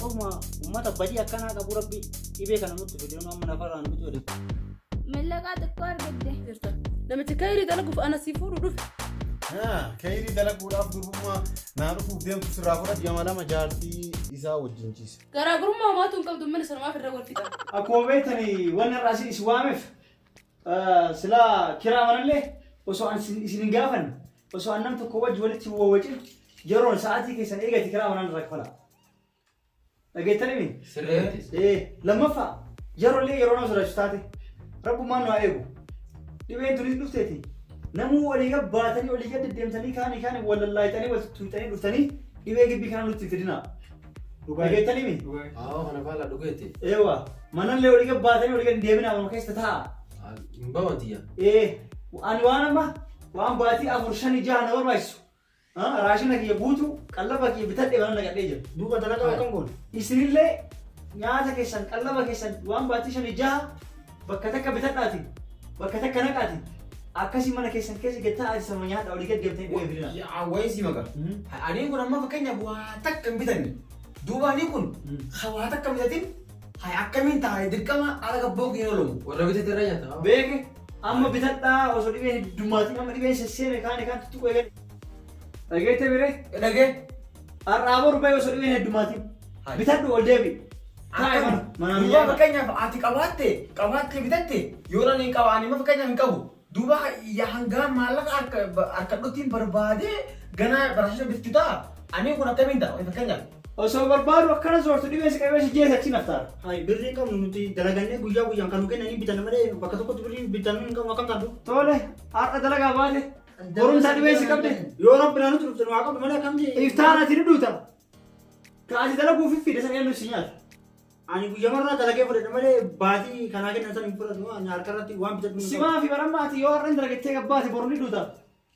Osoma uummata badii akkanaa qabu Rabbi dhibee kana nutti fide nu amma nafarraa nu fixu jedhe. Mallaqaa xiqqoo argatte. Jirta. Namichi kayrii dalaguuf ana si fuudhu dhufe. Kayrii dalaguudhaaf durbummaa naa dhufuuf deemtu sirraa fudhate. Gama lama jaartii isaa wajjin ciise. Garaagarummaa homaatu hin qabdu mana sanumaaf irra wal fixa. Akkuma beektani wanni har'a isin isin waameef silaa kiraa manallee osoo an isin hin gaafanne osoo an nam tokko wajji walitti hin wawwacin yeroon sa'aatii keessan eegati kiraa manaan irraa kafala. Dhageettanimi? Sirriitti. Lammaffaa yerollee yeroo nama sodaachisu taate rabbummaan nu haa eegu. Dhibeen tunis dhufteeti. Namuu olii gad baatanii olii gad deddeemtanii kaanii kaanii wal lallaayitanii wal tuttuuxanii dhuftanii dhibee gibbii kana nutti hin fidinaa. Dhageettanimi? Haa kana faala dhugeetti. Eewa manallee olii gad baatanii olii gad hin deeminaa manuma keessa taa'a. Hin bawan tiyya. Ani waan amma waan baatii afur shanii jaha na barbaachisu Raashina kiyya guutuu qallaba kiyya bitadhee mana naqadhee jira. Duuba dalagaa akkam goona? Isinillee nyaata keessan qallaba keessan waan baatii shanii jaha bakka takka bitadhaati bakka takka naqaati akkasii mana keessan keessa gad taa'aati sama nyaadha olii gad deemtanii dhibee fidina. Yaa wayii si maka. Ani kun amma fakkeenyaaf waa takka hin bitanne. Duuba ani kun waa takka hin bitatin hay akkamiin taa'e dirqama ala gabboo kiyya oolamu. Warra bitate irraa nyaata. Beeke amma bitadhaa osoo dhibeen heddummaatiin amma dhibeen sesseene kaane kaan tuttuquu eegale. Dhageette bire? Dhagee. Har'aa boru bahe osoo dhibeen heddummaatiin. Bitadhu ol deebi. Taa'e mana. Manaan Duuba nyaata. fakkeenyaaf ati qabaatte qabaatte bitatte yoo ani hin qaba ani amma fakkeenyaaf hin qabu. Duuba yaa hangaa maallaqa harka harkadhuutiin barbaadee ganaa baraasisa bittu ta'a. Ani kun akkamiin ta'a fakkeenyaaf. Osoo barbaadu akkana zoortu dhibeen si qabee si jeessa achi naftaara. Hayi birrii hin qabnu nuti dalagannee guyyaa guyyaan kan nu kennanii bitanna malee bakka tokkotti birrii bitannu hin qabnu akkam taatu? Tole har'a dalagaa baate borumsaa dhibeen si qabde. Yoo rabbi naa nuti dhufte nu haa qabdu malee akkam ta'e? Iftaan ati ni duuta. Ka ati dalaguu fi fide sana eenyu si nyaata. Ani guyyamarraa dalagee fudhadha malee baatii kanaa kennan san hin fudhadhu ani harka irratti waan bitadhu hin qabu. Simaa fi baramma ati yoo har'a hin dalagattee gabbaate boru ni duuta.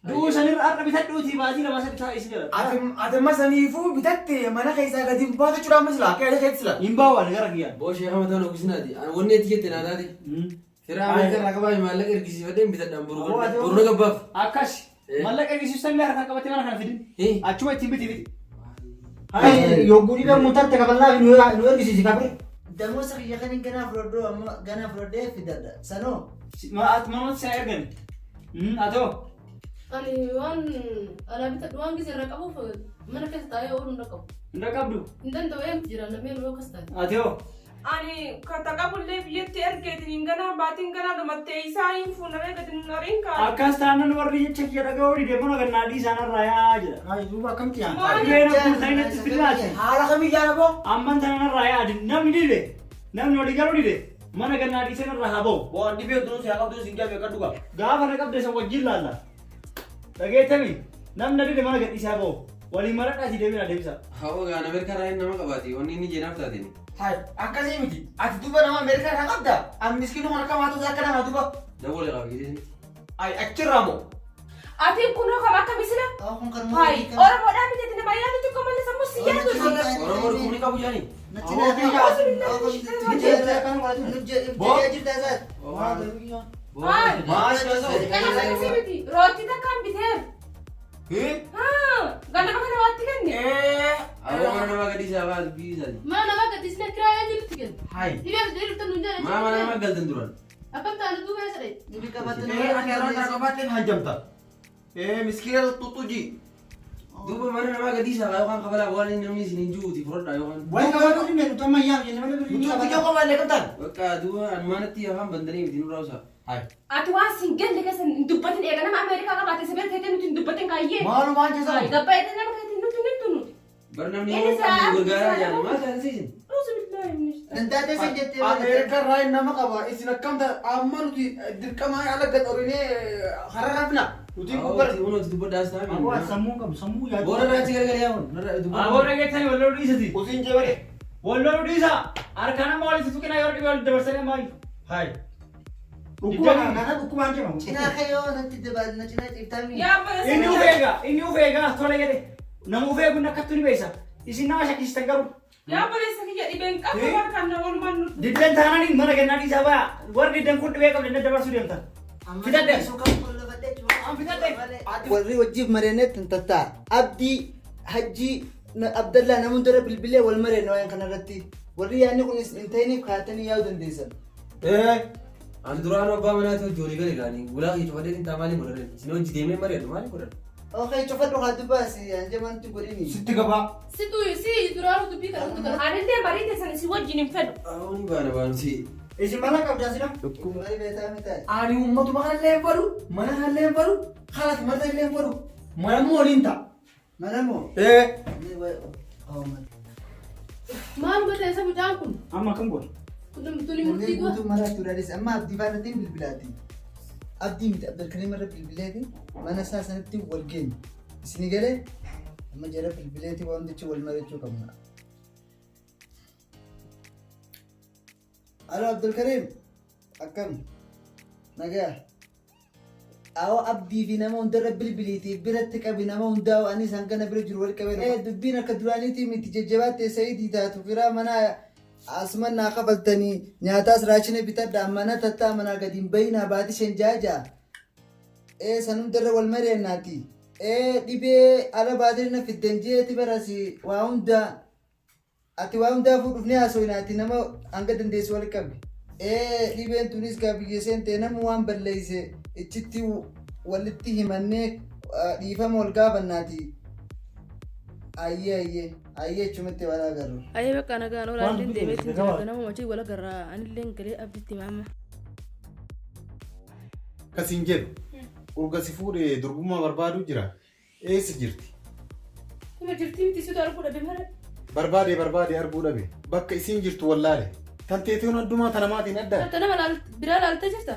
Du'uu sanirra har'a bitadhuutii baatii lamaa sadi taa'ii si jedha. Ati ati amma saniifuu bitatte mana keessaa gadi hin baatu jechuudha amma sila akka yaada keetti sila. Hin bahu ani gara kiyyaan. Boo sheekha mataa nu gisinaati. Ani wanni ati jette naa taate. Fira Ameerikaa irraa qabaa maallaqa ergisiifadhee hin bitadhaan boru Aboo ati boru na gabbaaf. Akkas. Mallaqa ergisiistan illee harkaan qabattee mana kana fidin. Achuma ittiin biti biti. Hayi yogguu dhibee mutatte kafallaa fi nu ergisiisi kabir. Damosa kiyya kanin ganaa fudhadhuu amma ganaa fudhadhee fidadha. Sanoo. Manumatti si haa ergani. Atoo. Ani waan alaa bitadhu waan gizee irraa qabuuf mana keessa taa'ee ooluu hin dhaqqabu. Hin dhaqqabdu. Hin danda'u eemti jira namni yeroo akkas taate. Atoo. Ani kata qabullee biyyatti ergeetiin hin ganaa baatiin ganaa dhumattee isaa hin fuunaree gadi nun ariin kaa. Akkas taanaan warri jecha kiyya dhaga'uu dide mana gannaa dhiisaan irraa yaa jedha. Hayi duuba akkamti yaa? Maal Dhibee na guurtanii natti fidaati. Haala kamii jaala boo? Amman tana narraa yaadi namni dide namni walii galuu dide mana gannaa dhiisee narraa haa ba'u. Boo dhibee duruu si haa qabdu si hin jabe akka dhugaa. Gaafa na qabde san wajjin laalla. Dhageettami namni na dide mana gadhiisee haa ba'u. Waliin maradhaatii deebiin adeemsa. Haa gaan Ameerikaa irraa nama qabaati. Wanni inni jeenaaf taateen. Hai akkasii miti. Ati duba nama Ameerikaa irraa qabda. An miskiinuma harka maatuu akka namaa duba. Dawwale qaba gideesni. Ai achirraa moo? Ati kunoo kam akka misila? Kun kan Hayi, Oromoodhaa miti ati nama yaadu xiqqoo malee sammuu si yaadu. Oromoo dhukkubni qabu jaani. Kana akkasii miti. Rootii takkaan biteef. Ganama kana waatti kenne. Aboo mana namaa gadi isaa baatu biyyi isaati. Mana namaa gadhiisnee kiraa eenyutti kenna? Hai. Dhibeef jedhee dhuftan nuun jedhe. Maa mana namaa galtan duran. Akkam taane duuba eessa dhaqe? Ati yeroo irraa qabaatteen hajjamta. Miskiina tuttuji. Duuba mana namaa gadi isaa yookaan kabalaa waan inni namni isin hin jiruuti fudhadhaa yookaan. Wani qabaatu dhibee nuti amma yaam jenne malee birrii Nuti qabaatu. yoo qabaanne kam taane? Bakka duuba anumaanatti afaan bandanii miti nurraa usaa. Hai. Ati waan sin galle keessa hin dubbatin eega nama Ameerikaa qabaate si bira teettee nuti hin dubbatin kaayyee. Maalumaan jecha Hayi gabbaa'ee nama keetiin nuti hin himtu nuti. Bar namni Inni yoo isaa qabne gargaaraa isaa jaani maal taate isin? Auzu billahi min Dandaatee san jettee Ameerikaa irraa nama qaba. Isin akkam ta'a? Amma nuti dirqama ala gad orinee har'a rafna. Nuti Aboo nuti dubbadhaas taa'ame. Aboo ati sammuu hin qabdu sammuu yaadu. Boora irraa achi gargar yaa kun. Aboo dhageettanii wal loluu dhiisati. Usin jebele. Wal loluu dhiisa. Harkaan amma walitti tuqinaa yoo dhibee walitti dabarsanii amma Hayi. Dhukkuba kana dhukkubaan deema. Cinaa kee yoo natti dabaal na cinaa ciiftaa mii. Yaa bara Inni uf eega, inni uf eega tole jedhe. Nama uf eeguun akkattu ni beeysa. Isin nama shakkisiistan garuu. Yaa obboleessa kiyya dhibeen qabdu bara kan na walumaan nu. Diddan taananiin mana gannaa dhiisaa baya. Warri diddan kun dhibee qabdan dabarsuu deemtan. Fitadhe. An fitadhe. Warri wajjiif mareenetti hin tattaa. Abdii, Hajjii, Abdallaa nama hundara bilbilee wal mareen waan kanarratti. Warri yaadni kunis hin ta'iniif kaatanii yaa'uu dandeessan. An duraan abbaa manaati hojii walii gale gaanii ulaa kee cufadhee tintaa maalii godhan? Isin hojii deemee mari'adhu maalii godhan? Okay, cufadhu haa dubbaasi hanjamantu godhini. Sitti gabaa. Situ si duraan dubbii kana hunda kana. Anillee marii teessan isin wajjin hin fedhu. Ni baana baansi. Isin mana qabdaa sila? Marii beetaa miti. Ani uummatuma kanallee hin fedhu, mana kanallee hin fedhu, kanas mana illee hin fedhu. Mana immoo waliin ta'a. Mana moo? Ee. Maal godhe isa mucaan kun? Amma akkam goone? Tuni Namni murtii goota. guutuu mara tuudhaanis amma abdii faanatiin bilbilaati. Abdii miti Abdulkariim irra bilbileeti mana isaa sanatti wal geenye. Isini galee amma jara bilbileeti waan jecha wal mari'achuu qabna. Alo Abdulkariim akkam nagaa. Awwa abdii fi nama hundarra bilbiliitiif biratti qabi nama hundaa anis hangana bira jiru wal qabee. Dubbiin akka duraaniitii miti jajjabaattee sayidii taatu firaa mana asuma naa kafaltanii nyaataas raashina bitadhaa mana tattaa manaa gadi hin bayinaa baati shan jaajaa. San hundarra wal mari'annaati. Dhibee ala baatee na fiddan jeeti barasi waa hundaa ati waa hundaa fuudhuuf ni haasofnaati nama hanga dandeessu wal qabi. Dhibeen tunis gaa biyya seentee nama waan balleeyse ichitti walitti himannee dhiifama wal gaafannaati. Ayyee ayyee ayyee achumatti wal agarru. Ayyee bakka nagaan oolaa Waan illee dubbii deemee ta'e jira gabaabaa. ganama wajjin wal agarraa anillee galee abditti maama. Akkasiin jedhu urga si fuudhee durbummaa barbaaduu jira. Eessa jirti? Kuma jirtii miti situ arguu dhabe mara. Barbaadee barbaadee arguu dhabe. Bakka isiin jirtu wallaale. Tanteetiin addumaa tana maatiin adda. Tanta nama biraa laaltee jirta?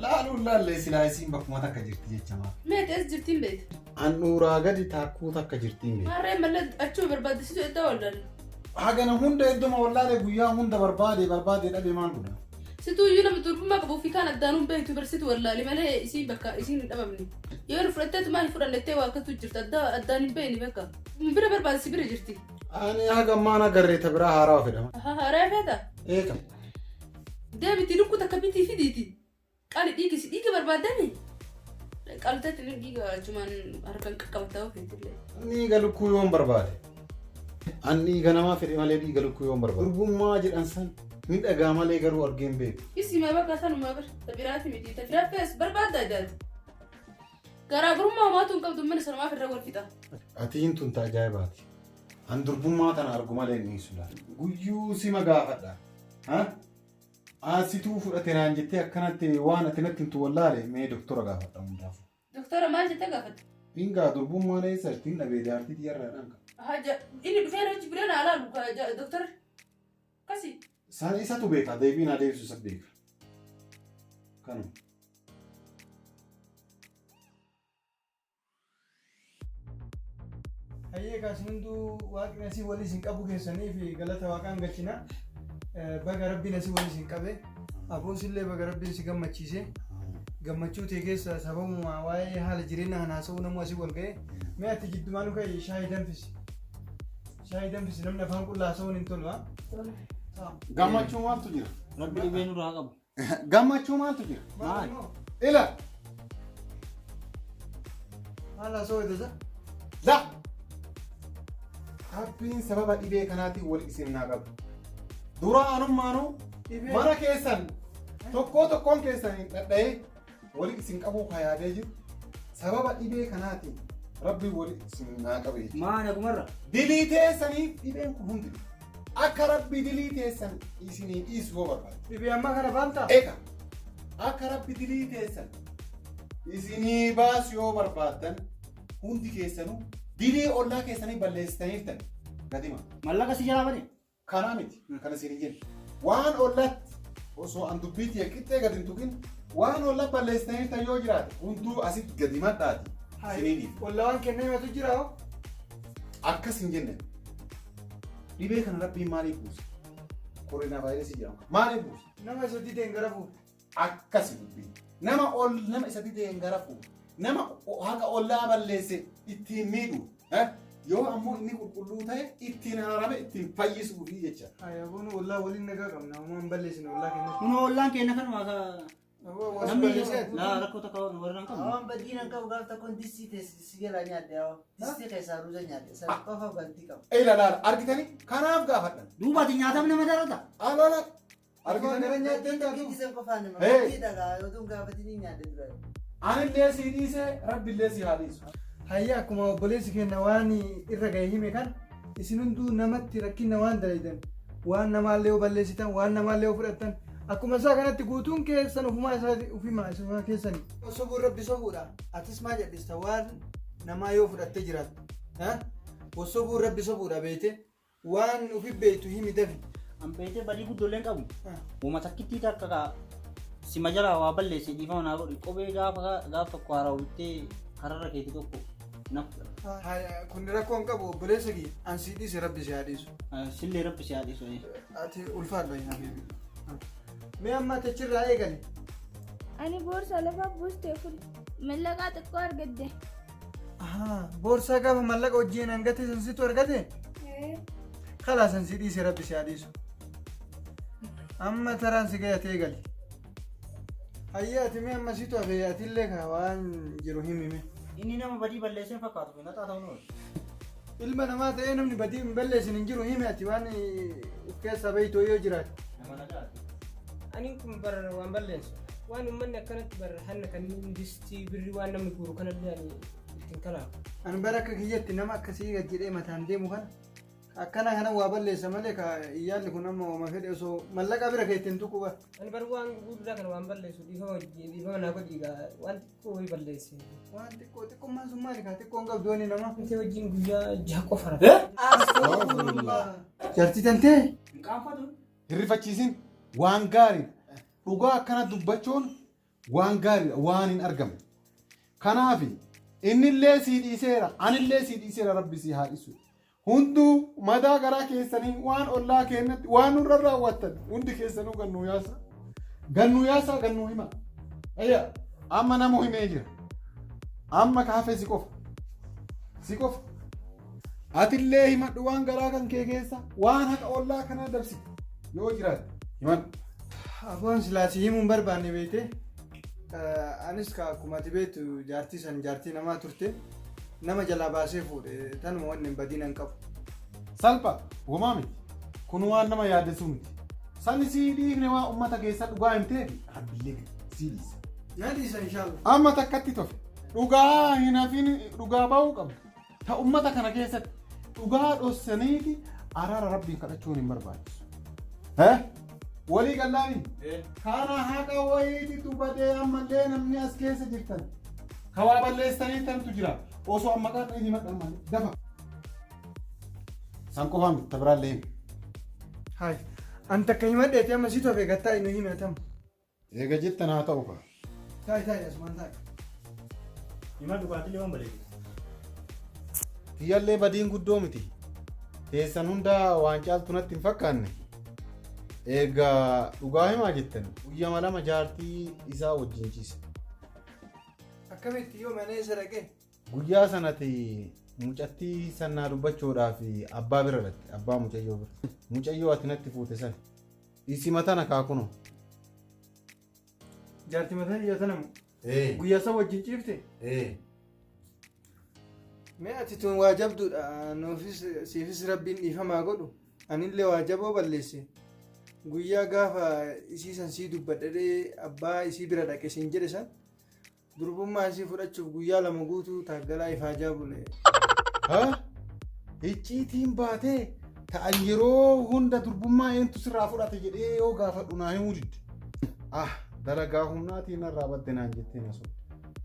Laaluun laallee silaa isiin bakkuma takka jirti jecha maal. Meeti as jirtiin beekta. Handhuuraa gadi taakkuu takka jirtiin beekti. Harreen mallee achuma barbaadde situ iddoo wallaale. Hagana hunda idduma wallaale guyyaa hunda barbaadee barbaadee dhabe maal godha? Situ iyyuu nama durbummaa qabuu fi kaan addaanuun beektu barsitu wallaale malee isiin bakka isiin hin dhabamne. Yoo nu fudhatteetu maal fudhannettee waa akkatu jirta addaan hin beekni bakka. Bira barbaadde si bira jirti. Ani haga ammaan agarree ta biraa haarawaa fedhama. Haaraa feeta? Eeka. Deebiti lukkuu takka bitii fidiiti. Qali dhiigisi dhiiga barbaadame. Qalteetti ni dhiiga achumaan harkaan qaqqabataa ofiitillee. Dhiiga lukkuu yoon barbaade. An dhiiga namaa fedhe malee dhiiga lukkuu yoon barbaade. Durbummaa jedhan san ni dhagaa malee garuu argeen beeku. Isi maa bakka sanumaa bara tabiraati miti tabiraa fees barbaadda addaati. Garaagarummaa homaatu hin qabdu mana sanumaaf irra wal fixa. Atiin tun ta ajaa'ibaati. An durbummaa tana argu malee hin dhiisu laata. Guyyuu sima gaafadha. Ha? Asituu fudhate naan jettee akkanatti waan ati natti himtu wallaale mee doktora gaafadha hundaafuu. Doktora maal jettee gaafatte? Dingaa durbummaan eessa jirti hin dhabee jaartii xiyyaarraa dhanka. Haja inni dhufee hojii biree naa laalu doktorri. Kasi. Isaan isatu beeka deebii naa deebisu isa beeka. Kanuma. Hayyee kaas hunduu waaqni asii walii isin qabu keessanii fi galata waaqaan galchina. Baga rabbiin asii walii isin qabe. Aboos illee baga rabbiin si gammachiise. Gammachuu ta'e keessa sababuma waa'ee haala jireenya kana haasa'uu namuu asii wal ga'e. Mee ati jiddumaan ka'e shaayii danfisi. Shaayii danfisi namni afaan qullaa haasa'uun hin tolu. Gammachuu maaltu jira? Rabbi dhibee nurraa qabu. Gammachuu maaltu jira? Maal? Ila. Maal haasa'uu eeggata? La. Rabbiin sababa dhibee kanaatiin wal isin naa qabu. Dura anummaanuu mana keessan tokkoo tokkoon keessan hin dhadha'ee wal isin qabuu ka yaadee jiru sababa dhibee kanaatiin rabbiin wal isin naa qabe jechuudha. Maa nagumarra? Dilii teessaniif dhibeen kun hundi akka rabbi dilii teessan isinii dhiisu yoo barbaade. Dhibee ammaa kana baantaa? Eega akka rabbi dilii teessan isinii baasu yoo barbaaddan hundi keessanuu dilii ollaa keessanii balleessitaniirtan gadima. Mallaqa si jalaa bade? Kanaa miti kana isin jennu. Waan ollatti osoo an dubbii tiyya qixxee gadi hin tuqin waan olla balleessitaniirtan yoo jiraate hunduu asitti gadi madhaati isinii dhiifna. Ollaa waan kennee himatu jira hoo? Akkas hin jenne. Dhibee kana rabbiin maaliif buuse? Koronaa vaayirasii jedhama. Maaliif buuse? Nama isa dideen gara fuudhu. Akkasi dubbiin. Nama ol nama isa dideen gara fuudhu. Nama haqa ollaa balleesse ittiin miidhu. Yoo ammoo inni qulqulluu ta'e ittiin haarame ittiin fayyisuufi jecha. Ayaboon ollaa waliin nagaa qabna. Homaa hin balleessine ollaa kennatti. Kunoo ollaan keenya kanuma Namni laa rakkoo takka warra hin qabnu. Awwaan badii nan qabu gaaf tokkoon distii si jalaa nyaadhe awwa. Distii keessaa ruuza nyaadhe. San qofa badii qabu. Ilaala argitanii kanaaf gaafadhan. Duuba ati nyaatam nama darata. Alaala Argitanii argitanii nyaadhe taatu. San qofaan nama. Hey. Badii dhagaa yoo gaafatanii nyaadhe dura. Anillee si dhiise rabbillee si haa dhiisu. Hayya akkuma obboleessi keenya waan irra ga'e hime kan isin hunduu namatti rakkina waan dalaydan waan namaallee yoo balleessitan waan namaallee yoo fudhattan akkuma isaa kanatti guutuun keessan ofumaa isaati ofima isuma keessani. Sobuun rabbi sobuudha. Atis maa jedhista waan namaa yoo fudhattee jiraattu. Sobuun rabbi sobuudha beete waan ofi beektu himi dafi. An beetee badii guddollee hin qabu. Uuma takkittii takka kaa sima jalaa waa balleesse dhiifama naa godhi kophee gaafa gaaf tokko haaraa bittee kararra keeti tokko na fudha. Kun rakkoo hin qabu obboleessa kiyya. An si dhiise rabbi si haa dhiisu. Sillee rabbi si haa dhiisu. Ati ulfaadha habiibi. Mee amma achirraa eegali. Ani boorsaa lafa buustee fudhe. Mallaqaa xiqqoo argadde. Boorsaa gaafa mallaqa wajjin hangate san situ argate? Kalaa san si dhiise rabbi si haa dhiisu. Amma taraan si ga'e ati eegali. Hayya ati mee amma situ hafe atillee ka waan jiru himi mee. Inni nama badii balleessee fakkaatu fi naxaa ta'uu Ilma namaa ta'ee namni badii hin balleessin hin jiru himi ati waan of keessaa beektu yoo jiraate. Nama nagaati. Ani kun bar waan balleessu. Waan uummanni akkanatti bar hanna kan distii birrii waan namni guuru kanallee ani ittiin kalaafu. Ani bara akka kiyyatti nama akkasii gad jedhee mataan deemu kana akkana kana waa balleessa malee ka iyyaalli kun amma ooma fedhe osoo mallaqa bira kee ittiin tuqu bara. Ani bar waan gurguddaa kana waan balleessu dhiifama wajjin dhiifama naa godhi egaa waan xiqqoo wayii balleesse. Waan xiqqoo xiqqummaan sun maali kaa xiqqoon qabdu wanni namaa. Wanti wajjin guyyaa jaha qofa rafe. Astaghfirullah. Jaartii tantee? Hin qaanfatu. Hin rifachiisin waan gaariidha. Dhugaa akkana dubbachuun waan gaariidha waan hin argamne. Kanaaf innillee sii dhiiseera anillee sii dhiiseera rabbi sii haa dhiisu. Hunduu madaa garaa keessanii waan ollaa keenyatti waan nurra raawwattan hundi keessanuu gannuu yaasa. Gannuu yaasaa gannuu hima. Ayya amma namu himee jira. Amma kaafee si qofa. Si qofa. Atillee himadhu waan garaa kan kee keessa waan haqa ollaa kanaa dabsite yoo jiraatte himadhu. Aboon silaa si himuu hin barbaanne beekte. Anis ka akkuma ati beektu jaartii san jaartii namaa turte nama jalaa baasee fuudhe tanuma wanni hin badiin hin qabu. Salpha homaa miti. Kun waan nama yaaddessu miti. Sani sii dhiifne waa uummata keessa dhugaa himteef rabbillee sii dhiisa. Na dhiisa inshallah. Amma takkatti tofe dhugaa hin hafin dhugaa ba'uu qabdu. Ta uummata kana keessatti dhugaa dhossaniiti araara rabbiin kadhachuun hin barbaachisu. Walii gallaani? Kana haqa wayiititu badee ammallee namni as keessa jirtan. Kawaa balleessanii tantu jira. Osoo amma qaadha himadhan malee. Dafa. San qofaa miti ta biraallee himi. Hai. An takka himadheeti amma situ hafe gattaa inni hime tam. Eega jettan haa ta'u kaa. Taa'i taa'i asumaan taa'i. Hima dhugaatillee waan balleessitu. Tiyyallee badiin guddoo miti. Teessan hunda waan caaltu natti hin fakkaanne. Egaa dhugaa himaa jettan guyyama lama jaartii isaa wajjin ciise. Akkamitti yoo mana eessa dhaqee? Guyyaa sanatti mucattii sannaa dubbachuudhaaf abbaa bira dhatte abbaa mucayyoo bira. Mucayyoo ati natti fuute sana. Isi matana kaakunoo. Jaartii mataa iyyaa tana moo? Guyyaa san wajjin ciifte? Mee ati tun waa jabduudha. Nuufis siifis rabbiin dhiifamaa godhu. Anillee waa jaboo balleesse. Guyyaa gaafa isii san sii dubbadhee abbaa isii bira dhaqe siin jedhe san durbummaa isii fudhachuuf guyyaa lama guutuu taaggalaa ifaajaa bule. Icciitiin baatee ta'an yeroo hunda durbummaa eentu sirraa fudhate jedhee yoo gaafadhu naa himuu didde. Ah dalagaa humnaatiin narraa badde naan jettee na sobde.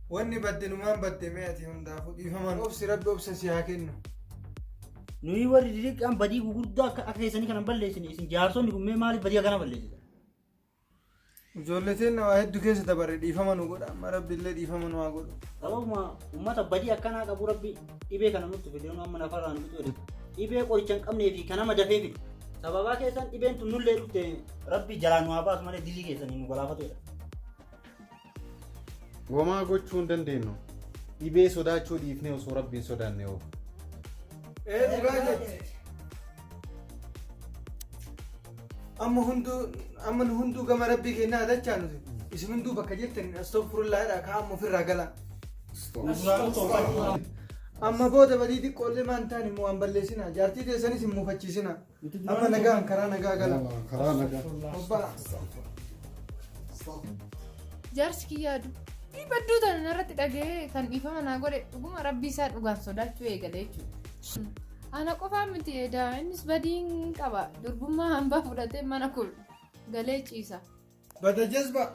Wanni badde numaan badde mee ati hundaafuu dhiifamaan obsi rabbi obsa si haa kennu. Nuyi warri diriqqaan badii gurguddaa akka akka keessanii kana balleessine isin jaarsonni kun mee maaliif badii akkana balleessitan? Ijoollee teenya waa hedduu keessa dabarre dhiifama nu godha amma rabbi illee dhiifama nu haa godhu. Sababuma uummata badii akkanaa qabu rabbi dhibee kana nutti fide nu amma nafarraa nu fixu jedhe. Dhibee qoricha hin qabnee fi kan nama dafee fidu. Sababaa keessan dhibeen tun nullee dhufte rabbi jalaa nu haa baasu malee dilii keessanii nu galaafatu jedha. Womaa gochuu hin dandeenyu. Dhibee sodaachuu dhiifnee osoo rabbiin sodaanne hoo. Ee dhugaa jette. Amma hunduu amma nu hunduu gama rabbii keenyaa dachaa nuti. Isin hunduu bakka jirtan astagfirullaah jedhaa ka'aa ofirraa galaa. Amma booda badii xiqqoollee maan ta'an immoo waan balleessina. Jaartii teessanis hin muufachiisina. Amma nagaan karaa nagaa gala. Karaa nagaa. Obbaa. Jaarsi kiyyaa dubbii badduu tana narratti dhaga'ee kan dhiifama naa godhe dhuguma rabbii isaa dhugaan sodaachuu eegale jechuudha. Ana qofaa miti edaa innis badiin qaba durbummaa hambaa fudhatee mana kun galee ciisa. Bada jazba.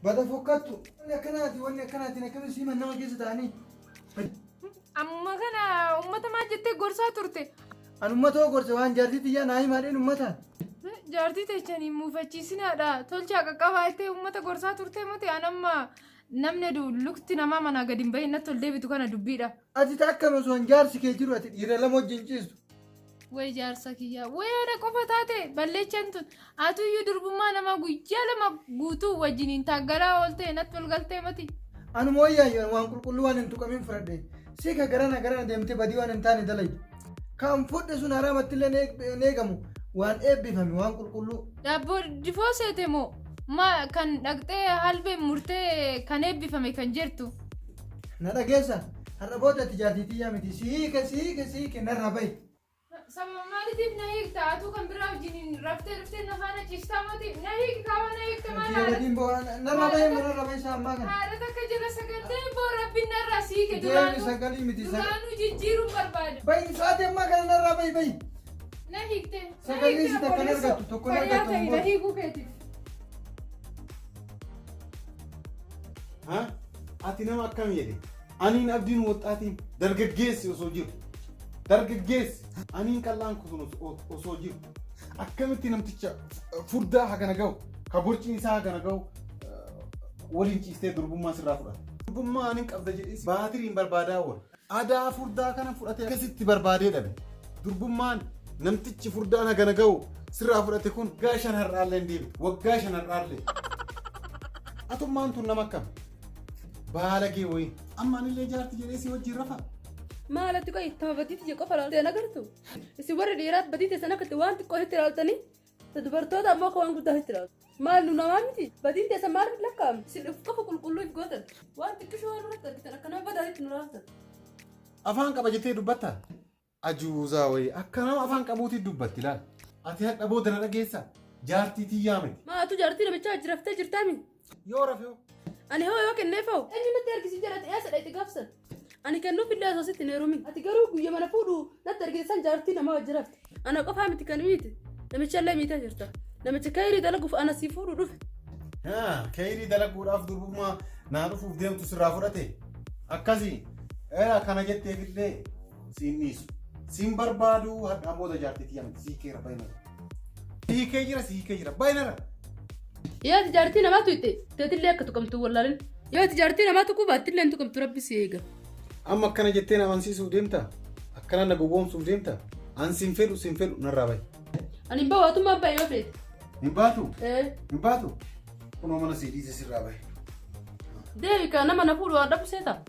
Bada fokkattu. Wanni akkanaati wanni akkanaatiin akkamitti siiman nama keessa ta'anii. Amma kana uummata maal jettee gorsaa turte? An uummata hoo gorse waan jaartii tiyyaa naa himaadheen uummataan. Jaartii teechanii muufachiisinaadha. Tolchaa qaqqabaa jettee uummata gorsaa turte miti an amma namni adu lukti namaa manaa gadi hin bahin natti ol deebitu kana dubbiidha. Ati ta akkam osoo hin jaarsi kee jiru ati dhiira lama wajjin ciistu. Way jaarsa kiyyaa way ana qofa taate balleechan tun atuyyuu durbummaa namaa guyyaa lama guutuu wajjiniin taaggalaa ooltee natti ol galtee mati. Anuma wayyaa waan qulqulluu waan hin tuqamin fudhadhe. Si ka garana garana deemtee badii waan hin taane dalaydu. Kan fudhe sun haraamatti illee hin eegamu. Waan eebbifame waan qulqulluu. Daabboo difoo seete moo ma kan dhaqxee halbeen murtee kan eebbifame kan jirtu. Na dhageessa har'a booda ati jaartii tiyyaa miti si hiike si hiike si hiike narraa bahi. Sababa maaliitiif na hiikta? Atuu kan biraa wajjiniin raftee dhuftee na faana ciistaa moti? Na hiiki kaawwa na hiikta maal Tiyya haadha? gatiin boo narraa bahi narraa bahi isaa ammaa kana. Haadha takka jala sagaltee boo rabbiin narraa si hiike Deemi duraanuu. sagalii miti sagal. Duraanuu jijjiiruun barbaada. Bahi sa'aatii ammaa kana narraa bahi bahi. Na hiikte. Na Sagalee hiikte si takka hin obboleessoo. argattu, tokko hin Fayyaa argattu ta'i na ammoo. hiikuu keetiif. Ha? Ati nama akkam jedhe? Aniin abdiin woxxaatiin dargaggeessi osoo jiru. Dargaggeessi aniin qal'aan kun osoo jiru. Akkamitti namticha furdaa hagana gahu, ka borciin isaa hagana gahu waliin ciistee durbummaa sirraa fudhata. Durbummaa aniin qabda jedhee baatiriin barbaadaa oola. Adaa furdaa kana fudhatee akkasitti barbaadee dhabe. Durbummaan namtichi furdaan hagana gahu sirraa fudhate kun waggaa shan har'aallee hin deebitu. Waggaa shan har'aallee. Atummaan tun nama akkam? Baalagee wayii. Amma anillee jaarti jedhee si wajjin rafa. Maalatti qoyi tama badii tiyya qofa laaltee hin agartu. Isin warri dhiiraa badii teessan akka itti waan xiqqoo itti ilaaltanii ta dubartoota ammoo akka waan guddaa itti ilaaltu. Maal nu namaa miti badiin teessan maaliif lakkaa'amti? Isin of qofa qulqulluu if gootan waan xiqqishoo waan irratti argitan akka nama badaatitti nu laaltan. Afaan qaba jettee dubbatta? Ajuuzaa wayii akka nama afaan qabuutti dubbatti laal. Ati hadha booda na dhageessa jaartii tiyyaa miti. Maa atu jaartii namichaa wajji raftee jirtaami? Yoo rafe hoo? Ani hoo yoo kenneef hoo? Eenyu natti argisiin jedha ati eessa dhayxe gaafsan? Ani kennuuf illee osoo sitti hin heerumin. Ati garuu guyya mana fuudhu natti argite san jaartii namaa wajji rafte. Ana qofaa miti kan miite. Namicha illee miitee jirta. Namicha kayrii dalaguuf ana sii fuudhu dhufe. Kayrii dalaguudhaaf durbummaa naa dhufuuf deemtu sirraa fudhate. Akkasii. Era kana jetteefillee siin dhiisu. Siin barbaadu hadhaan booda jaartii tiyya miti sii keera baay'inara. Sii kee jira sii kee jira baay'inara. Yoo ati jaartii namaa tuyxe teetillee akka tuqamtu wallaalin. Yoo ati jaartii namaa tuquu baattillee hin tuqamtu rabbi si eega. Amma akkana jettee na amansiisuuf deemta? Akkana na gowwoomsuuf deemta? An sin fedhu sin fedhu narraa bahi. Ani hin bahu atummaan bahi yoo feete. Hin baatu? Ee. Hin baatu? Kunoo mana sii dhiise sirraa bahi. Deebi kaa nama na fuudhu waan dhabu seeta.